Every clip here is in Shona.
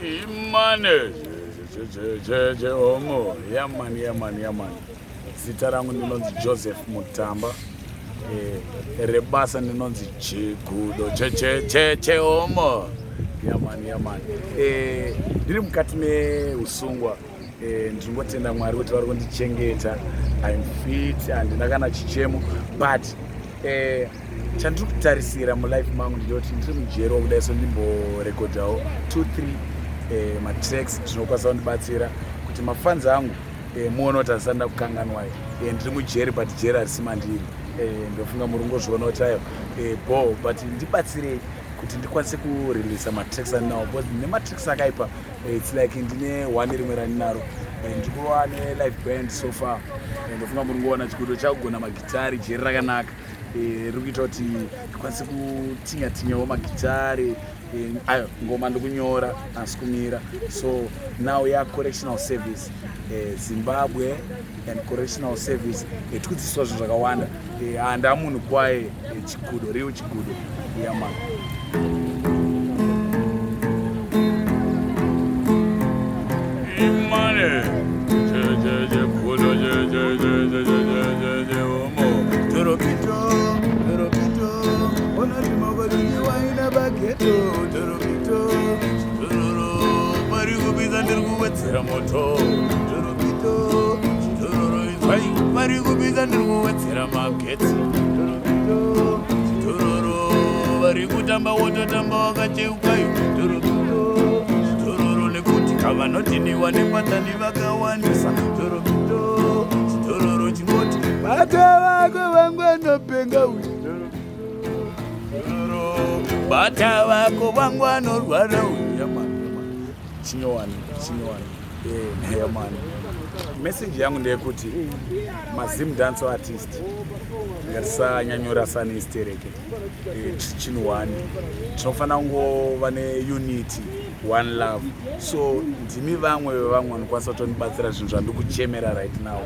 Imane omo yaman yaman yaman. Zita rangu ndinonzi Joseph Mutamba. Eh, rebasa ndinonzi Chigudo cheomo yaman yaman. Eh, ndiri mukati meusungwa. Eh, ndinongotenda Mwari kuti vari kundichengeta. I'm fit, handina kana chichemo but eh, chandiri kutarisira mulife mangu ndinoti ndiri mujeri wakudai so ndimborekodhawo 2 3 eh, matracks zvinokwanisa kundibatsira kuti mafans angu eh, muone kuti handisati ndakukanganwai. Eh, ndiri mujeri but jeri harisi mandiri. Eh, ndofunga muri kungozviona kuti ayo eh, bo but ndibatsirei kuti ndikwanise kureleasa matracks andinawo because nematracks akaipa. Eh, it's like ndine one rimwe randinaro. Eh, ndiri kurova nelive band so far. Eh, ndofunga muri kungoona chigudo chakugona magitari, jeri rakanaka. Eh, riri kuita kuti ndikwanise kutinha tinhawo magitari. Eh, ayo ngoma ndikunyora asi kumira. So now ya correctional service, eh, Zimbabwe and correctional service, eh, tikudzidziswa zvinhu zvakawanda. Eh, handa munhu kwaye, eh, chigudo riu chigudo yama Imane Torokito torokito onati bageto torokito tororo pari kupisa ndiri kuwedzera moto torokito tororo izwai pari kupisa ndiri kuwedzera magetsi torokito tororo vari kutamba wototamba wakacheukayo torokito tororo nekuti kavanotiniwa nepatani vakawandisa torokito tororo chingoti bata vako vangu anopenga uyu tororo bata vako vangu anorwara uyu yamani chinyowani chinyowani eh, yamani. Message yangu ndeyekuti maZim dance artist ngatisanyanyorasana istereke. Eh, chinhu one tinofanira kungova neunity, one love. So ndimi vamwe vevamwe vanokwanisa kutondibatsira zvinhu zvandikuchemera right now.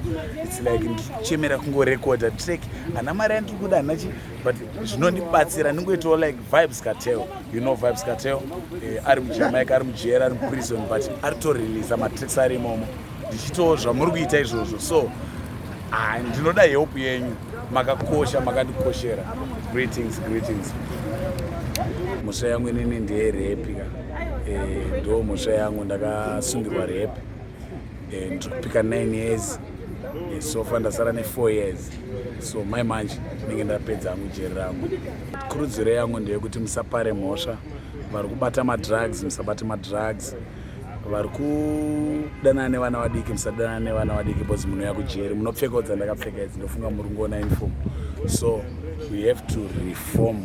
It's like ndikuchemera kungorekodha track, hana mari yandiri kuda, hana chi, but zvinondibatsira ndingoitawo like Vybz Kartel. You know Vybz Kartel, eh, ari muJamaica, ari mujeri, ari muprison, but ari toreleasa matracks ari imomo ndichitawo zvamuri kuita izvozvo. So ah, ndinoda help yenyu, makakosha, makandikoshera. Greetings, greetings. Mhosva yangu inini ndeyerape ka. Eh, ndo mhosva yangu, ndakasungirwa rape. Eh, ndiri kupika 9 years. Eh, so far ndasara ne4 years, so mai manje ndinenge ndapedza hangu jeri rangu. Kurudziro yangu ndeyekuti musapare mhosva. Vari kubata madrugs, musabate madrugs. Vari kudanana nevana vadiki, musadanana nevana vadiki because munouya kujeri munopfekawo dzandakapfeka idzi. Ndofunga muri kungoona uniform. So we have to reform,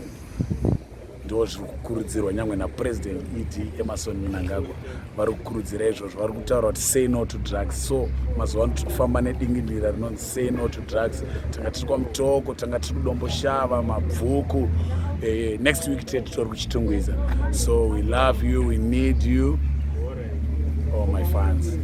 ndo zviri kukurudzirwa nyangwe naPresident ED Emmerson Mnangagwa. Vari kukurudzira izvozvo, vari kutaura kuti say no to drugs. So mazuva ano tiri kufamba nedingindira rinonzi "Say no to drugs". Tanga tiri kwaMutoko, tanga tiri kuDomboshava, Mabvuku. Eh, next week tete titori kuChitungwiza. So we love you, we need you, all my fans.